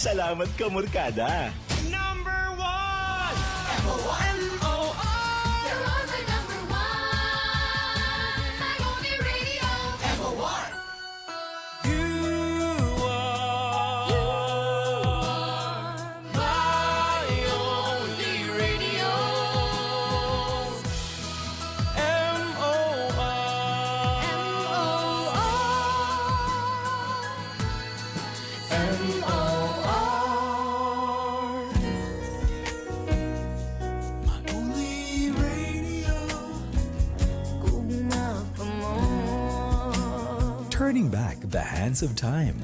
Salamat, kamorkada. Number one! M-O-R. You are my number one. My only radio. M-O-R. You are my only radio. M-O-R. M-O-R. M-O-R. My only radio. Gugma pa mo. Turning back the hands of time.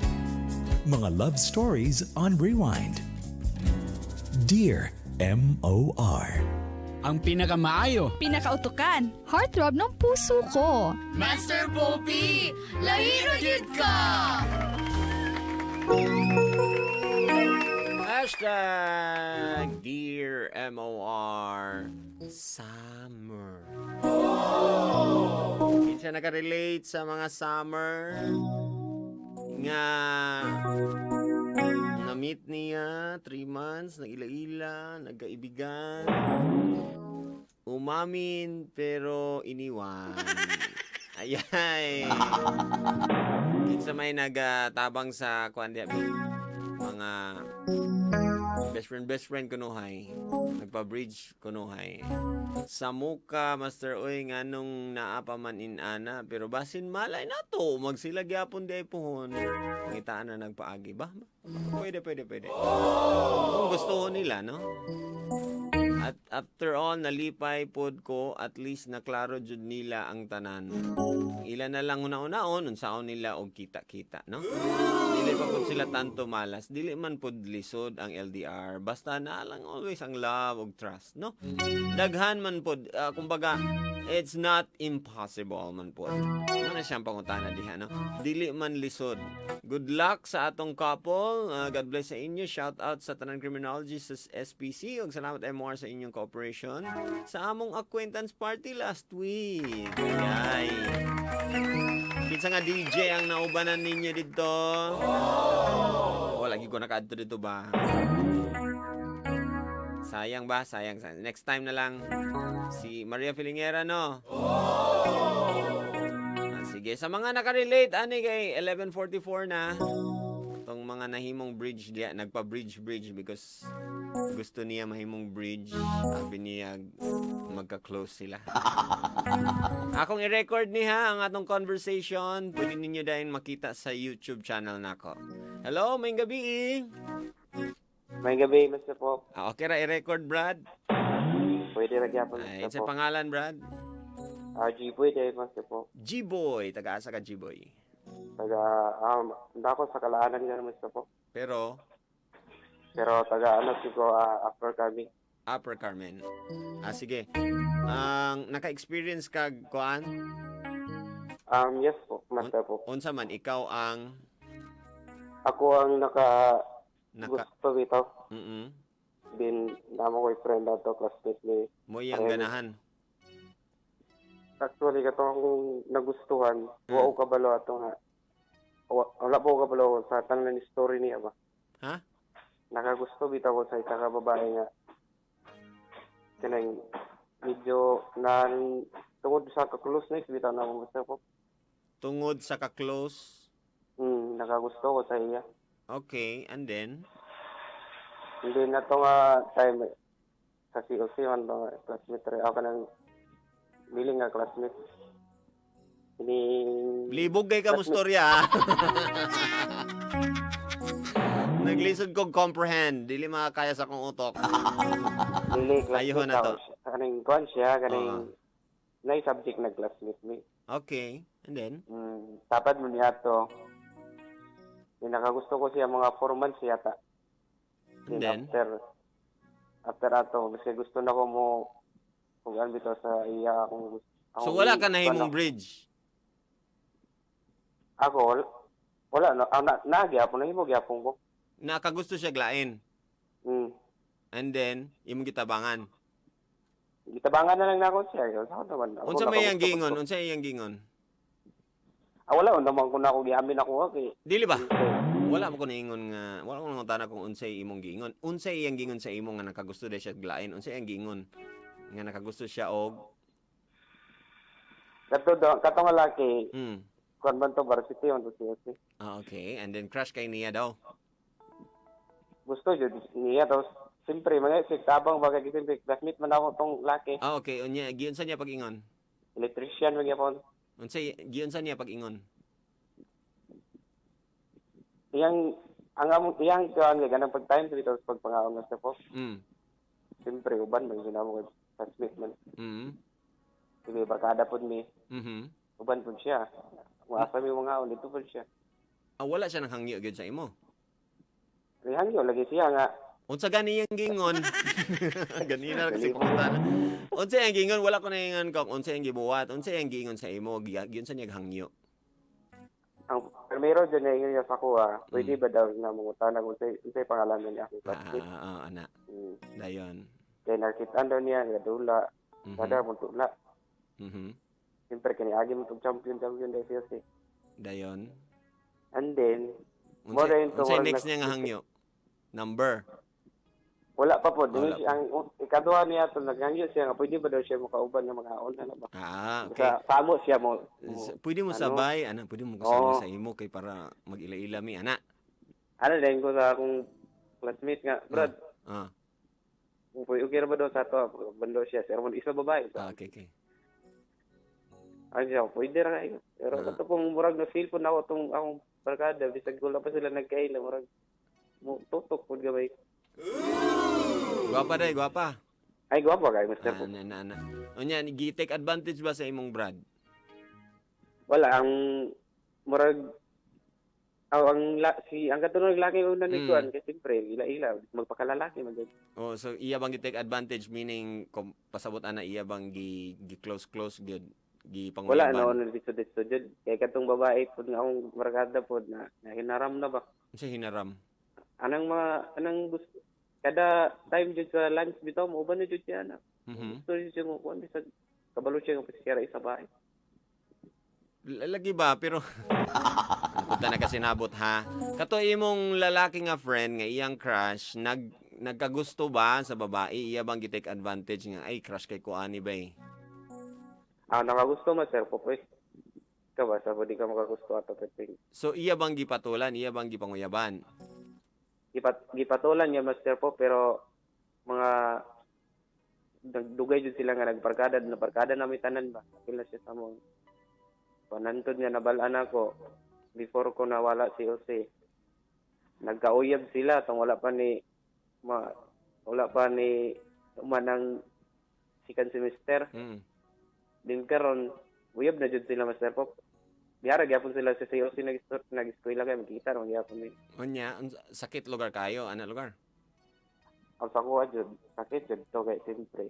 Mga love stories on rewind. Dear M.O.R. Ang pinakamaayo. Pinakautukan, heartthrob ng puso ko. Master Poppy, lahi ra gyud ka! #DearMOR Summer. Kinsa nakarelate sa mga summer nga na-meet niya, 3 months, nag-ila-ila, nagkaibigan, umamin pero iniwan? Ayay. Kinsa may nagatabang sa kuan diya, mga best friend kunuhay, nagpa-bridge kunuhay sa muka, Master Oy, nganong naa pa man inana, pero basin malay nato magsila gyapon di ay puhon, ngitaan na nagpaagi ba? Pwede, pwede, pwede kung gusto nila, no? At after all, nalipay pod ko, at least naklaro jud nila ang tanan. Ila na lang una-unaon unsaon nila og kita-kita, no? Dili pa pud sila tanto malas, dili man pud lisod ang LDR basta na lang always ang love ug trust, no? Daghan man pud, kumbaga it's not impossible man pud. Ano na siyang pangutana diha, no? Dili man lisod. Good luck sa atong couple. God bless sa inyo. Shout out sa tanan criminologists sa SPC ug salamat, MR, sa inyong cooperation sa among acquaintance party last week. Ayay. Kinsa nga DJ ang naubanan ninyo dito? Oh, lagi ko nakaadto dito ba? Sayang ba? Sayang. Sayang. Next time na lang. Si Maria Filingera, no? Ah, sige, sa mga nakarelate, ani kay 11:44 na. Itong mga nahimong bridge diya, nagpa-bridge bridge because gusto niya mahimong bridge. Sabi niya magka-close sila. Akong i-record niya ang atong conversation. Pwede ninyo dahil makita sa YouTube channel nako. Hello, maayong gabi. Maayong gabi, Mr. Pop. Ah, okay ra i-record, Brad? Pwede ra gyapon, Ay, Mr. sa Pop. pangalan, Brad? Ah, G-Boy, dahil, Master Pop. G-Boy. Taga-asa ka, G-Boy? Taga, dako sa Calaanan nga, Mr. Pop. Pero, Pero taga, ano, siguro, Upper Carmen. Upper Carmen. Ah, sige. Ang naka-experience ka, kuan? Yes po, Master Pop. Unsa man, ikaw ang Ako ang naka, naka gusto bitaw. Din, namo ko'y friend ato, classmate ni. Mo iyang Ayun. ganahan. Actually, kato akong nagustuhan, wa ko kabalo ato nga. Wala po ko kabalo sa tanan ni story niya ba. Ha? Nakagusto bitaw ko sa isa ka babae nga kanang medyo na tungod sa ka-closeness bitaw na ako, Mr. Pop. Tungod sa ka-close. Nakagusto ko sa iya. Okay, and then? Hindi na to nga time sa COC man ba classmate rin. Ako kanang miling nga classmate. Ini Libog kay ka mo storya, ah. Naglisod kog comprehend. Dili makakaya sa akong utok. Dili classmate Ayuhon na to. ako. Kaning kuan siya, kaning na subject na classmate mi. Okay, and then? Tapad mo niya to. Yung nakagusto ko siya mga 4 months yata. And then? After ato, kasi gusto na ko mo kung ano bitaw sa iya akong gusto. So wala ka nahimong bridge? Ako, wala, wala no, ah, na, na gyapon, nahimo gyapon ko. Nakagusto siya glain. And then, imong gitabangan. Gitabangan na lang na ako siya. Ako naman. Ako Unsa may iyang nakagusto gingon? ko. Unsa iyang gingon? Ah, wala, naman ko na ako giamin ako. Okay. Dili ba? Wala mo ko niingon nga wala ko nangutana kung unsay imong giingon. Unsay iyang giingon sa imo nga nakagusto dai siya og lain? Unsay iyang giingon nga nakagusto siya og Kato daw, kato nga laki, kuan man to varsity man to COC. Ah, okay. And then crush kay niya daw. Gusto jud niya tapos siyempre mga si tabang bagay siyempre classmate man ako tong laki. Ah, okay. Unya giunsa niya pag-ingon? Electrician man gyapon. Unsay giunsa niya pag-ingon? Iyang ang among iyang kuan kay ganang pag time dito tapos pagpangaon na siya po. Siyempre uban man gyud namo kay classmate man. Sige barkada pud mi. Uban pud siya. Kung asa mi mga dito pud siya. Ah, wala siya nang hangyo gyud sa imo. Rihangyo lagi siya nga. Unsa gani iyang giingon? Ganina kasi pangutana. Unsa iyang giingon? Wala ko naingon kung unsa iyang gibuhat, unsa iyang giingon sa imo, giunsa niya hangyo. Ang primero dyan na ingon niya sa kuha, pwede ba daw nga mangutana kung unsay pangalan niya akong Ah, classmate. ah, ah, ana. Dayon. Kay nakitaan daw niya nga dula, kada mo dula. Siyempre kini agi mo tong champion champion dahil siya si. Dayon. And then mo Unsa rin to unsay murag next niya nga hangyo? Number. Wala pa po. Wala Wala siya, ang ikaduha niya to naghangyo siya nga pwede ba daw siya makauban ng mga on na ba. Ah, okay. Sa samo siya mo. Pwede mo ano? sabay, ana, pwede mo kasama Oo. sa imo kay para mag-ila-ila mi, ana. Ano din ko sa akong classmate nga, brad, kung pwede okay ra ba daw sa ato, bando siya, sir, mo isa babae. Ah, okay, okay. Ano siya, pwede ra kayo. Pero kato pong murag na feel po na ako tong akong barkada, bisag wala pa sila nagkaila, murag mo tutok po gabay. Gwapa day, gwapa. Ay, gwapa kayo, Mr. Po. Ana, ana, ana. Unya, gi-take advantage ba sa imong brad? Wala, ang murag aw ang la, si ang katulong laki una ni kuan kay siyempre ila-ila magpakalalaki man gud. Oh, so iya bang gi-take advantage, meaning kung pasabot ana iya bang gi, gi close close gyud gi Wala panguyaban? na ono dito dito jud kay katong babae pud nga akong barkada pud na nahinaram na ba. Unsa hinaram? Anang mga anang gusto kada time jud sa lunch bitaw mo uban na jud siya na. Gusto jud siya mo kuan bisag kabalo siya nga siya ra isa bae. Lagi ba pero punta na kasi nabot ha. Kato imong lalaki nga friend nga iyang crush nagkagusto ba sa babae, iya bang gi-take advantage nga ay crush kay ko ani ba eh? Ah, nakagusto man sir po pues. Ka ba sa di ka makagusto ato pwede. So iya bang gipatulan, iya bang gipanguyaban? Gipatulan niya master po pero mga nagdugay jud sila nga nagbarkada na barkada na may tanan ba. Pila siya sa mo. Panantod niya nabalaan ako before ko nawala si Jose. Nagkauyab sila tong wala pa ni wala pa ni manang second semester. Din karon uyab na jud sila master po. Biyara gyapon sila sa COC nag-eskwela kay magkita ron gyapon ni. Unya, sakit lugar kayo, ana lugar. Ang sa kuha jud, sakit jud to kay siyempre.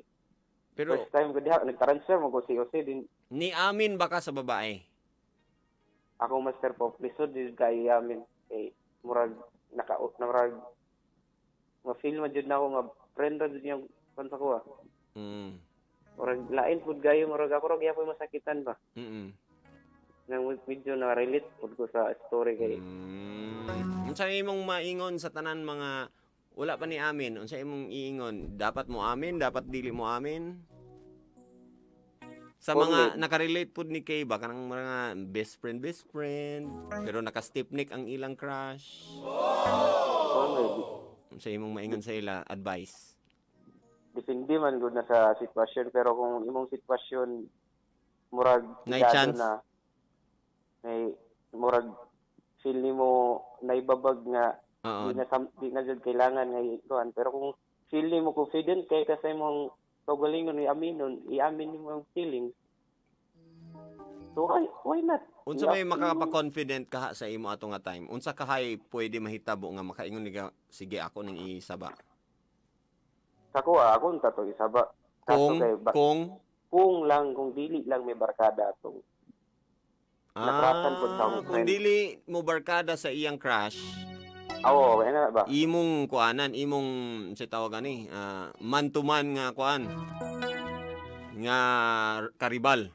Pero first time ko diha nag-transfer mo ko COC din. Ni amin ba ka sa babae? Ako master po, lisod jud kay amin kay murag naka murag ma-feel man jud na ako nga friend ra jud niyang kan sa kuha. Murag lain pud gayo murag ako ra gyapon masakitan ba. Nang medyo na relate pud ko sa story kay. Unsa imong maingon sa tanan mga wala pa ni amin, unsa imong iingon? Dapat mo amin, dapat dili mo amin? Sa mga Only. nakarelate pud ni Kay ba kanang mga best friend best friend pero naka-stiff neck ang ilang crush. Only. Unsa imong maingon sa ila advice? Depende man gud na sa sitwasyon pero kung imong sitwasyon murag Nay sigado chance. na may murag feel nimo naibabag nga di na jud kailangan nga ikuan pero kung feel nimo confident kay ka sa imong kaugalingon i-aminon iamin nimo ang feelings, so why not? Unsa may makapa-confident ka sa imo ato nga time? Unsa kahay pwede mahitabo nga makaingon ni ka, sige ako ning isaba? Sa kuha ako unta to isaba. Kaso Kung kay kung kung lang kung dili lang may barkada atong nakrasan po sa akong kung friend. dili mo barkada sa iyang crush. Oo, kaya na ba? Imong kuanan, imong sa tawag ani, man to man nga kuan. Nga karibal.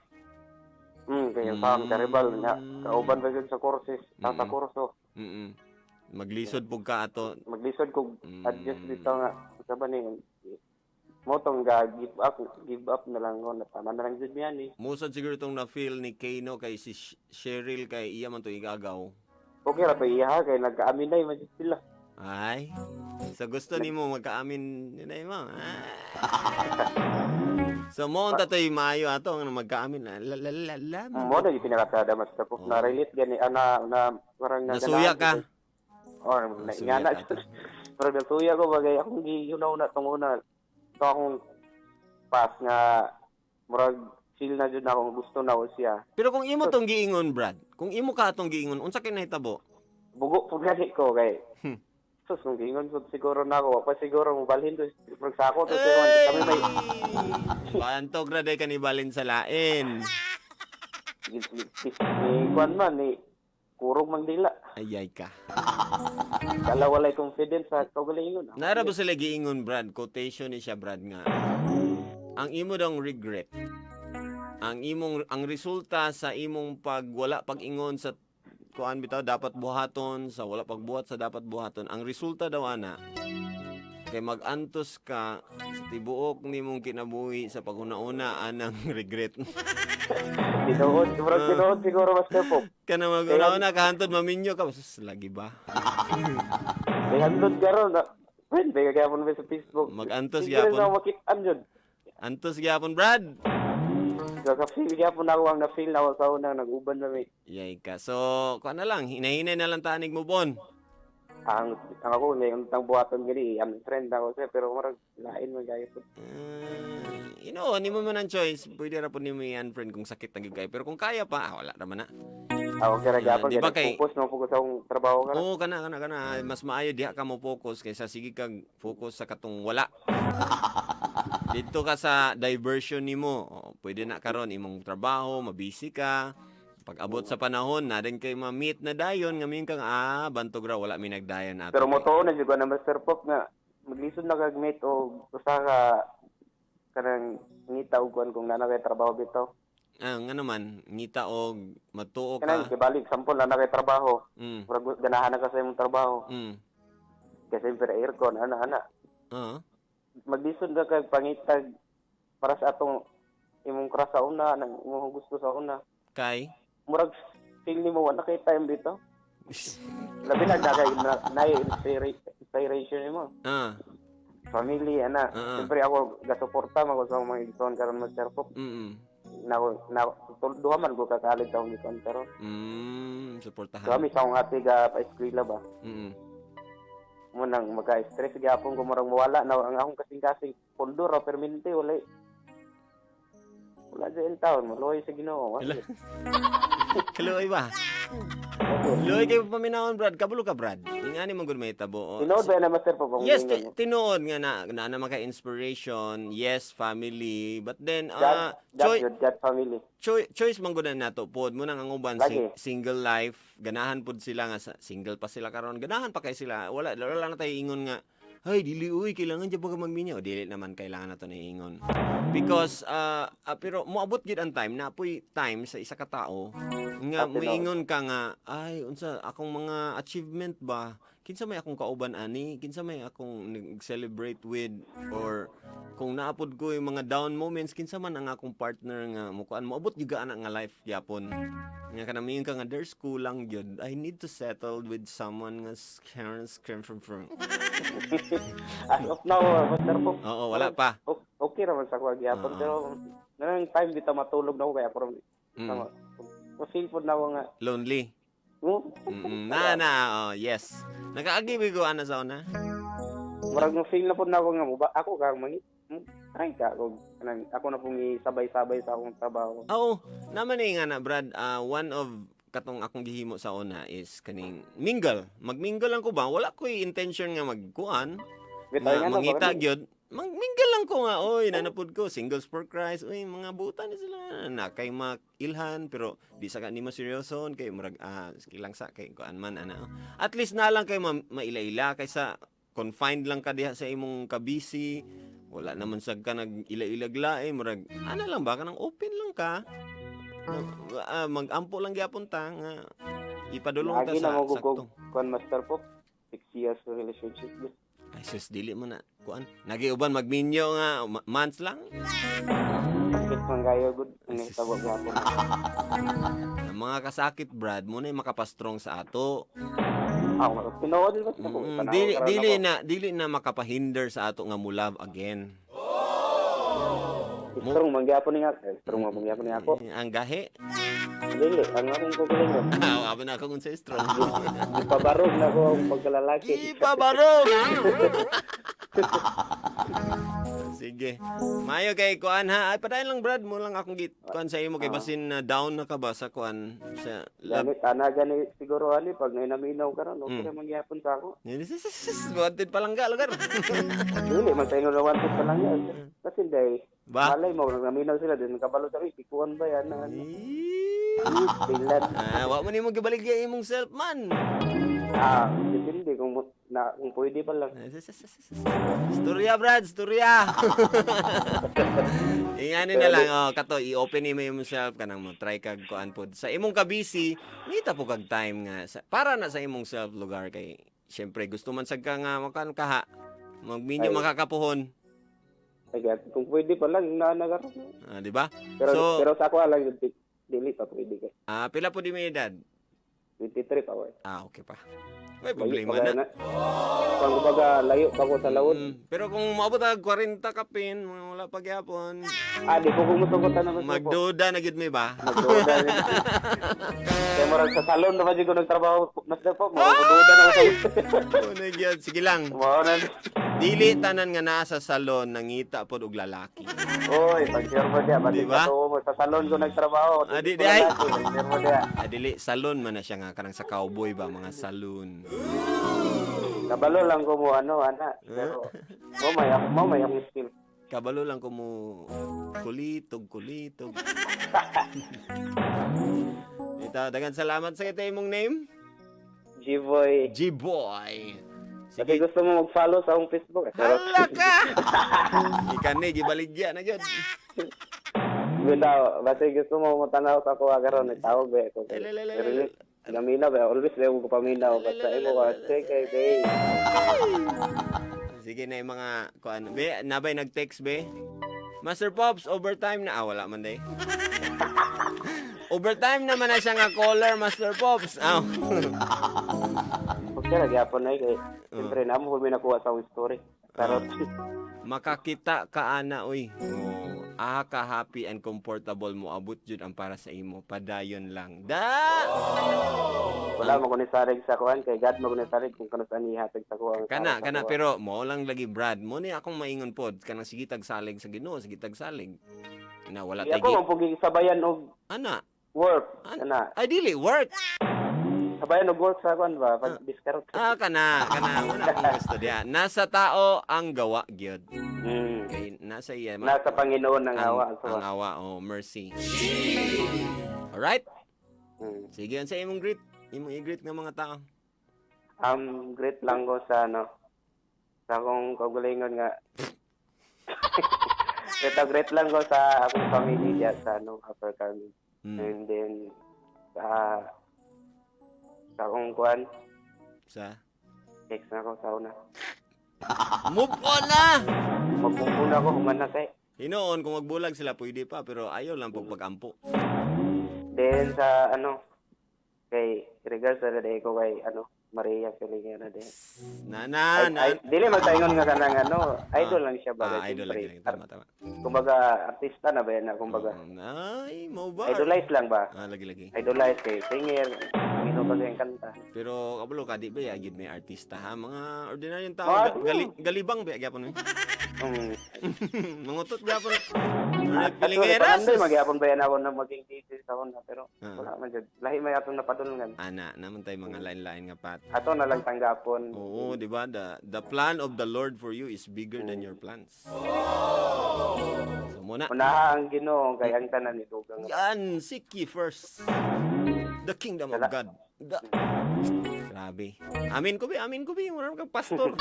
Kaya sa akong karibal nga kauban pa jud sa courses, sa kurso. Maglisod pug ka ato. Maglisod kog adjust dito nga sa ba ni mo tong ga give up na lang ko na tama na lang jud niyan eh. Musad siguro itong na-feel ni Kano kay si Cheryl kay iya man to igagaw. Okay ra pa iya ha, kay nagkaamin na man jud sila. Ay. So gusto nimo magkaamin nila mo. Ah. So mo unta to'y maayo ato nga magkaamin la la la la. La. Mo na yung pinakasada, Master Pop. Oh. Na relate gani ah, na na parang Nasuya ka. Or na Nasuya nga na. ka to. Pero nasuya ko bagay akong giyunaw na tong una. To akong pass nga murag feel na jud na akong gusto na ko siya. Pero kung imo tong giingon, Brad, kung imo ka atong giingon, unsa kay nahitabo? Bugo pud gani ko kay sus, kung giingon sud siguro na ako, pa siguro mobalhin to murag sako to siya kami may Bantog ra day kanibalin sa lain. Ni kuan man ni kurog mang dila. Ayay ka. Kala walay confidence sa kaugalingon. Naara ba sila giingon, Brad? Quotation ni siya, Brad, nga. Ang imo dong regret, ang imong ang resulta sa imong pag wala pag-ingon sa kuan bitaw dapat buhaton, sa wala pagbuhat sa dapat buhaton, ang resulta daw ana kay mag-antos ka sa tibuok nimong kinabuhi sa paghuna-una anang regret. Tinuod, murag tinuod siguro, Master Pop. Kana mag-una-una kahantod maminyo ka sus lagi ba? Kay handod karon na friend ba kaya ba sa Facebook. Mag-antos Siguro gyapon. na makitaan jud. Antos gyapon, Brad. Kaka-feel gyapon ako ang na-feel na ako sa unang nag-uban na may. Yay ka. So, kuan na lang, hinahinay na lang tanig mo bon. Ang ako may untang buhaton gani, am friend ako siya pero murag lain man kayo po. Nimo man ang choice. Pwede ra po nimo i-unfriend kung sakit na gyud kayo. Pero kung kaya pa, wala naman na. Ako kaya gyapon Di ba kay focus no focus sa akong trabaho ka. Oo, kana kana kana mas maayo diha ka mo focus kaysa sige kag focus sa katong wala. Dito ka sa diversion nimo. Oo, pwede na karon imong trabaho, mabisi ka. Pag abot sa panahon, na din kay ma-meet na dayon nga kang bantog ra wala mi nagdayon ato. Pero mo tuo na jud ko na, Master Pop, nga maglisod na kag mate o usa ka kanang ngita og kuan kung naa kay trabaho bitaw. Ah, nga naman, ngita og matuo Kanang ka. kibalik sample naa kay trabaho. Murag ganahan na ka sa imong trabaho. Kasi siyempre aircon ana ana. Maglisod na kag pangitag para sa atong imong crush sa una nang imong gusto sa una. Kay Murag feel nimo wala kay time dito. Labi na kay na, na inspiration nimo. Family ana. Siyempre ako gasuporta man ko sa akong mga igsoon karon, Master Pop. Na na duha man ko kakalig sa akong igsoon karon. Suportahan. Kami sa akong ate ga pa eskwela ba. Mo nang magka-stress gyapon ko murag mawala na ang akong kasing-kasing pondo ra permente wala. Wala sa taon, maluoy sa Ginoo. Hello. Kaluoy ba? Luoy kay paminawon, Brad. Kabulo ka, Brad. Ingani man gud may tabo. Tinuod ba na, Master Pop, ang Yes, ingon mo? tinuod nga na na naman kay inspiration. Yes, family. But then God, God, yun, God family. Choice man gud na nato pod mo nang ang uban Lagi. single life, ganahan pod sila nga single pa sila karon, ganahan pa kay sila. Wala wala na tayo ingon nga, "Hay, dili uy, kailangan jud pa ka magminyo." Dili naman kailangan nato na ingon. Because pero moabot gid ang time na apoy time sa isa ka tawo nga Ate, no. moingon ka nga, "Ay, unsa akong mga achievement ba? Kinsa may akong kauban ani? Kinsa may akong nag-celebrate with or kung naapod ko yung mga down moments, kinsa man ang akong partner nga mukuan?" Moabot gyud ka ana nga life gyapon nga kanang ka nga there's kulang gyud, I need to settle with someone nga scam from As of now, Master Pop. Oo, wala pa. Okay raman sa kuha gyapon pero nang time bitaw matulog na ako kaya ako feel pod na ako nga Lonely. Na na oh, yes, nakaagi ko ana sa una. Murag mo feel na pod na ako nga mo ba ako kang mangi try ka ako kanang ako na pong isabay-sabay sa akong trabaho. Oo, naman eh nga na, Brad, one of katong akong gihimo sa una is kaning mingle. Magmingle lang ko ba? Wala ko'y intention nga magkuan. Bitaw Nga nga no, mangita baka- gyud. Magmingle lang ko nga, oy, nanapod ko, Singles for Christ, oy, mga buta ni sila, na kay makilhan, pero di sa ka nimo seryoson, kay murag, sige lang sa, kay kuan man, ana. At least na lang kay maila-ila, kaysa confined lang ka diha sa imong kabisi, wala naman sad ka nag-ila-ilag lae, murag, ana lang ba, kanang open lang ka, mag-ampo lang gyapon ta, nga, ipadulong ta Lagi sa na mo sakto. kuan, Master Pop. 6 years na relationship. Ay sus, dili mo na kuan. Nagiuban magminyo nga months lang. Sakit man kayo, good. Ang nahitabo gapon. Ang mga kasakit, Brad, mo na yung makapastrong sa ato. Ako, tinuod ba sa ako? Dili dili na dili na makapahinder sa ato nga mo love again. Strong man gyapon ni ako. Strong man gyapon ni ako. Eh, ang gahi. Dili, ang akong kaugalingon. Ah, abi na ako kung sa strong. Gipabarog na ko ang pagkalalaki. Ipabarog. Sige. Mayo kay kuan ha. Ay, padayon lang, Brad, mo lang akong git kuan sa imo kay basin na down na ka ba sa kuan sa love. Gani, ana gani siguro ani pag nainaminaw karon, okay ra man gyapon sa ako. Wanted palangga lugar. Dili man sa ingon na wanted pa lang yan. Kasi day, Ba? malay mo naminaw sila din kabalo sa pikuan ba yan ano. Bilan. Ah, wa mo nimo gibaligya imong self man. Ah, depende kung na kung pwede pa lang. Storya, Brad, storya. Ingani na lang, oh, kato i-open nimo imong self kanang mo try kag kuan pod. Sa imong ka-busy, nita po kag time nga sa, para na sa imong self lugar kay syempre gusto man sad ka nga makan kaha. Magminyo Ay. makakapuhon. Ay, kung pwede pa lang na nagaron. Ah, di ba? Pero So- pero sa ako lang yun, dili pa pwede kay. Ah, pila po di may edad? 23 pa ko. Ah, okay pa. May problema na. Kung kumbaga layo pa ko sa lawod. Pero kung maabot ang 40 kapin, mga wala pa gyapon. Ah, di ko kumusugot na mas po. Magduda na gyud mi ba? Magduda. Kaya murag sa salon na ba ko nagtrabaho mas na po. Murag duda na ko sa Oh, na gyud. Sige lang. Mao na. Dili tanan nga naa sa salon nangita pod og lalaki. Oy, pag-share mo diya, Di ba? basta mo sa salon ko nagtrabaho. Ah, di- di ay. Pag-share mo diya. Ah, dili salon man na siya nga kanang sa cowboy ba mga saloon. Kabalo lang ko mo ano, ana. Pero mo may akong skill. Kabalo lang ko mo kulitog kulitog. Ito, dagan salamat sa kita imong name. G-boy. G-boy. Kasi Sige. gusto mo mag-follow sa akong Facebook. Eh. Pero, Hala ka. Ikan ni gibaligya na gyud. bitaw, basta gusto mo matanaw sa ako karon nagtawag ba ako. Lelelelele. Gaminaw ba? Always ba ko paminaw basta imo ka check kay bay. Sige na yung mga kuan. Be, nabay nag-text be. Master Pops, overtime na. Ah, wala man day. Overtime naman na siya nga caller, Master Pops. Aw. Okay ra gyapon ay kay siyempre na mo may nakuha sa akong story. Pero Makakita ka ana oy. Oh, ah ka happy and comfortable mo abot jud ang para sa imo. Padayon lang. Da! Wala mo ko ni sarig sa kuan kay God mo ko ni sarig kung kano saan ihatag sa kuan. Kana kana pero mo lang lagi, Brad. Mo ni akong maingon pod kanang sige tagsalig sa Ginoo, sige tagsalig. Na wala Di tay ako man sabayan og ana. work ana. Ay dili work. Sabayan og work sa kuan ba pag discard. Ah, kana kana wala akong gusto diya. Nasa tao ang gawa gyud. Kay nasa iya Nasa Panginoon ang awa. Ang awa, oh, mercy. Alright? Sige, unsa imong greet? Imong i-greet nga mga tao. Great lang ko sa ano sa akong kaugalingon nga. Ito, great lang ko sa akong family diya sa ano, Upper Carmen. And then sa akong kuan, Sa text na ako sa una. Move on na! Magmove on ako, human na kay. Hinoon, kung magbulag sila, pwede pa. Pero ayaw lang pag pag-ampo. Then sa ano, kay regards sa day ko kay ano, Maria Feligera din. Na, na, Ay, na. ay, dili magtaingon nga kanang ano, idol lang siya ba? Ah, idol lang. Lang. Tama, tama. Kumbaga artista na ba yan na kumbaga. Ay, mo ba? Idolize lang ba? Ah, lagi, lagi. Idolize kay singer, mino ba yung kanta. Pero kabalo ka, di ba yagid may artista ha? Mga ordinaryong tao. Ah, Galibang ba gyapon? Mangutot gyapon. Actually, Pilingeras. panandoy, magyapon ba yan ako na maging DJ sa una, pero wala man jud. Lahi may atong napadulngan. Ana, naman tayo mga lain-lain nga pat. Ato na lang tanggapon. Oo, di ba? The plan of the Lord for you is bigger than your plans. So muna. Unaha ang Ginoo kay ang tanan idugang. Yan, seek ye first the kingdom of God. Grabe. Amin ko bi, amin ko bi. Wala kang pastor.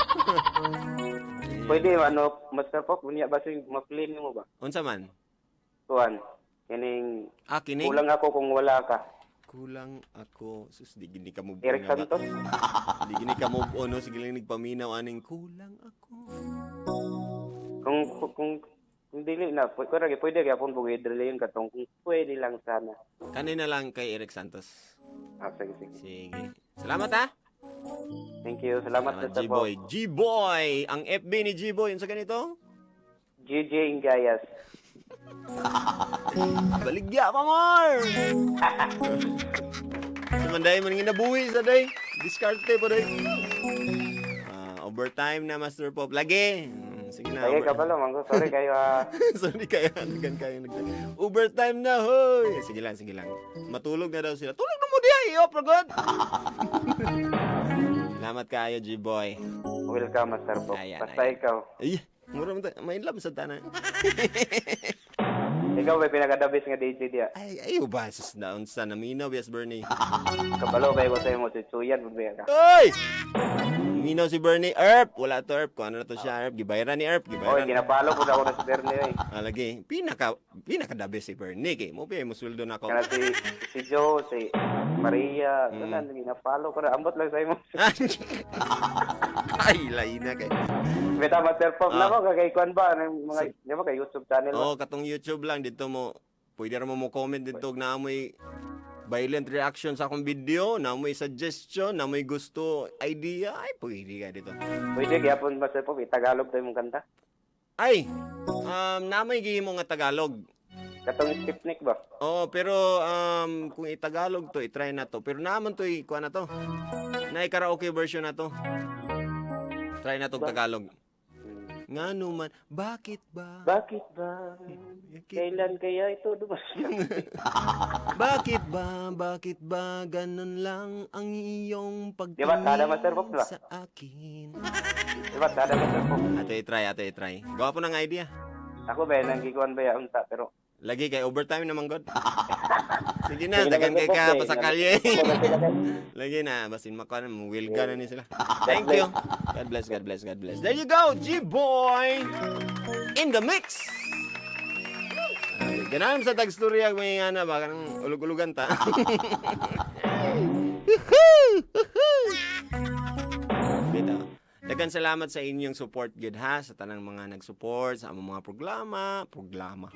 Pwede ano, Master Pop, unya ba sing ma-play nimo ba? Unsa man? Tuan. Kining Ah, kining? Kulang ako kung wala ka. Kulang ako. Sus, di gini ka move on Eric nga ba? Santos. Di gini ka move on, no? Sige lang nagpaminaw aning kulang ako. Kung dili na, pwede pwede gyapon bugi yun katong kung pwede lang sana. Kanina lang kay Eric Santos. Ah, sige, sige. Sige. Salamat ha. Thank you. Salamat, Salamat, sa G-Boy. G-Boy! Ang FB ni G-Boy. Yun sa ganito? GJ Ingayas. Baligya pa more! Sumanday man nga nabuhi sa day. Diskarte po day. Ah, overtime na, Master Pop. Lagi! Sige na. Sige ka pala, manggo. Sorry kayo ah. Sorry kayo. Nagan kayo. Overtime na, hoy! Sige lang, sige lang. Matulog na daw sila. Tulog na mo diya, iyo, pragod! Salamat kayo, G-Boy. Welcome, Master Pop. Ayan, Basta ayan. ikaw. Ay, mura mo tayo. May love sa tanan. Ikaw may pinaka-the best nga DJ diya. Ay, ayaw ba? Sus, naon sa naminaw, yes, Bernie. Kabalo ba ko sa'yo mo tsutsuyan ba ka? Oy! Minaw si Bernie. Erp! Wala to, Erp. Kung ano na to siya, Erp. Gibayran ni Erp. Oy, Gibayran. ginapalo po na ako na si Bernie oy. Ah, lagi. Pinaka the best si Bernie. Kay mo pa mo sweldo na ako. Kana si Joe, si Maria, tanan ginapalo ko na ambot lang sa imo. Ay, lain na kay. Beta Master Pop Ah. na ko kay kuan ba ng mga di ba kay YouTube channel ba? Oh, katong YouTube lang dito mo. Pwede ra mo comment dito og naamoy violent reaction sa akong video, naamoy suggestion, naamoy gusto, idea, ay pwede ka dito. Pwede gyapon Master Pop i-Tagalog tayo mong kanta. Ay, naamoy gihimo nga Tagalog. Katong Stepnick ba? Oh, pero kung i-Tagalog to, i-try na to. Pero naman to, i-kuha na to. Na karaoke version na to. Try na to Tagalog. Nga naman, bakit ba? Bakit ba? Kailan kaya ito dumating? Bakit ba? Bakit ba ganun lang ang iyong Di ba, tada, pagtingin Master Pop, di ba? sa akin? Di ba tada Master Pop? Ate, i-try, ate, i-try. Gawa po ng idea. Ako ba nang gikuan ba ya unta pero Lagi kay overtime naman, God. Sige na, Sige na, dagan kay Master ka Pop, eh. pasakalye. Sige. Lagi na, basin makuha na, will ka na ni sila. Thank you. God bless, God bless, God bless. There you go, G-Boy! In the mix! Ay, ganaan sa tagstorya may ana ba kanang ulug-ulugan ta. Bitaw. Dagan salamat sa inyong support gid ha sa tanang mga nag-support sa among mga programa, programa.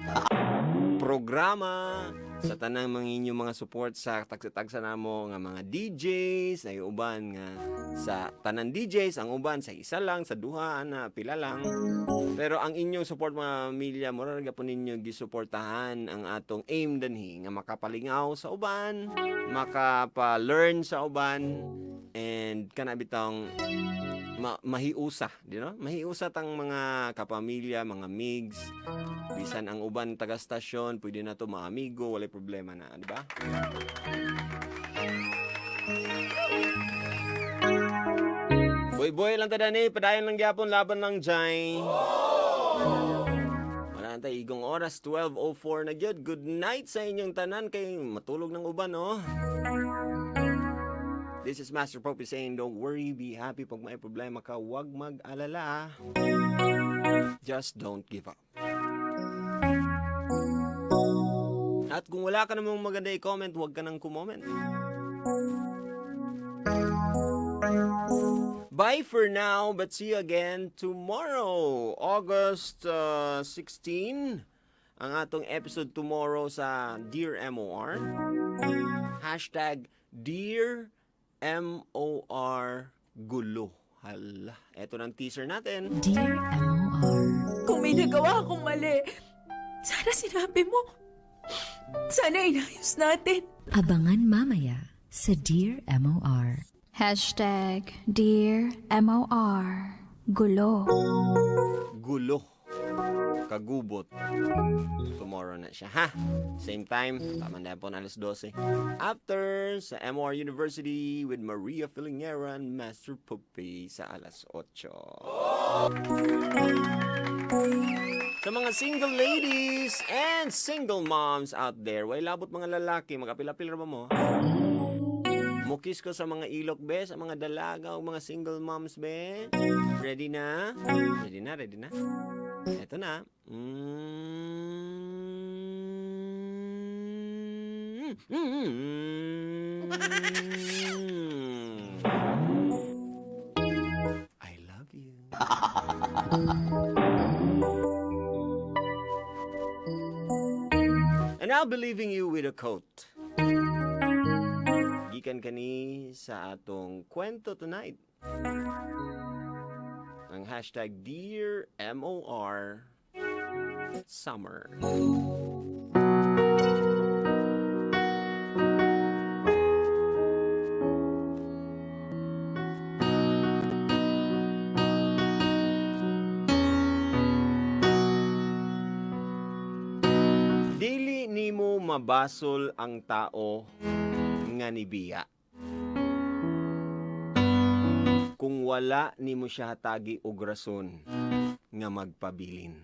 Programa sa tanang mga inyong mga support sa tagsa-tagsa namo nga mga DJs ay uban nga sa tanan DJs ang uban sa isa lang sa duha ana pila lang, pero ang inyong support, mga pamilya, mura ra gyapon ninyo gisuportahan ang atong aim dinhi nga makapalingaw sa uban, makapa-learn sa uban, and kana bitong mahiusa, di no? Mahiusa tang mga kapamilya, mga migs, bisan ang uban taga stasyon, pwede na to maamigo, walay problema na, di ba? Boy boy lang ta dani, padayon lang gyapon, laban lang jay. Wala na tayo igong oras, 12:04 na gyud. Good night sa inyong tanan kay matulog ng uban, oh. This is Master Poppy saying, don't worry, be happy. Pag may problema ka, huwag mag-alala. Just don't give up. At kung wala ka namang maganda i-comment, huwag ka nang kumoment. Bye for now, but see you again tomorrow, August 16. Ang atong episode tomorrow sa Dear MOR. #DearMORGulo. Hala, eto ng teaser natin. Dear MOR. Kung may nagawa akong mali, sana sinabi mo. Sana inayos natin. Abangan mamaya sa Dear MOR. #DearMOR. Gulo. Gulo. Kagubot. Tomorrow na siya, ha? Same time, tama na po na alas 12. After sa MOR University with Maria Filingera and Master Puppy sa alas 8. Sa mga single ladies and single moms out there, way labot mga lalaki, magapil-apil ra ba mo? Mukis ko sa mga ilok be, sa mga dalaga o mga single moms be. Ready na? Ready na, ready na. Eto na. I love you. And I'll be leaving you with a quote. Gikan kani sa atong kwento tonight. Ang #DearMORSummer. Dili nimo mabasol ang tao nga nibiya kung wala nimo siya hatagi og rason nga magpabilin.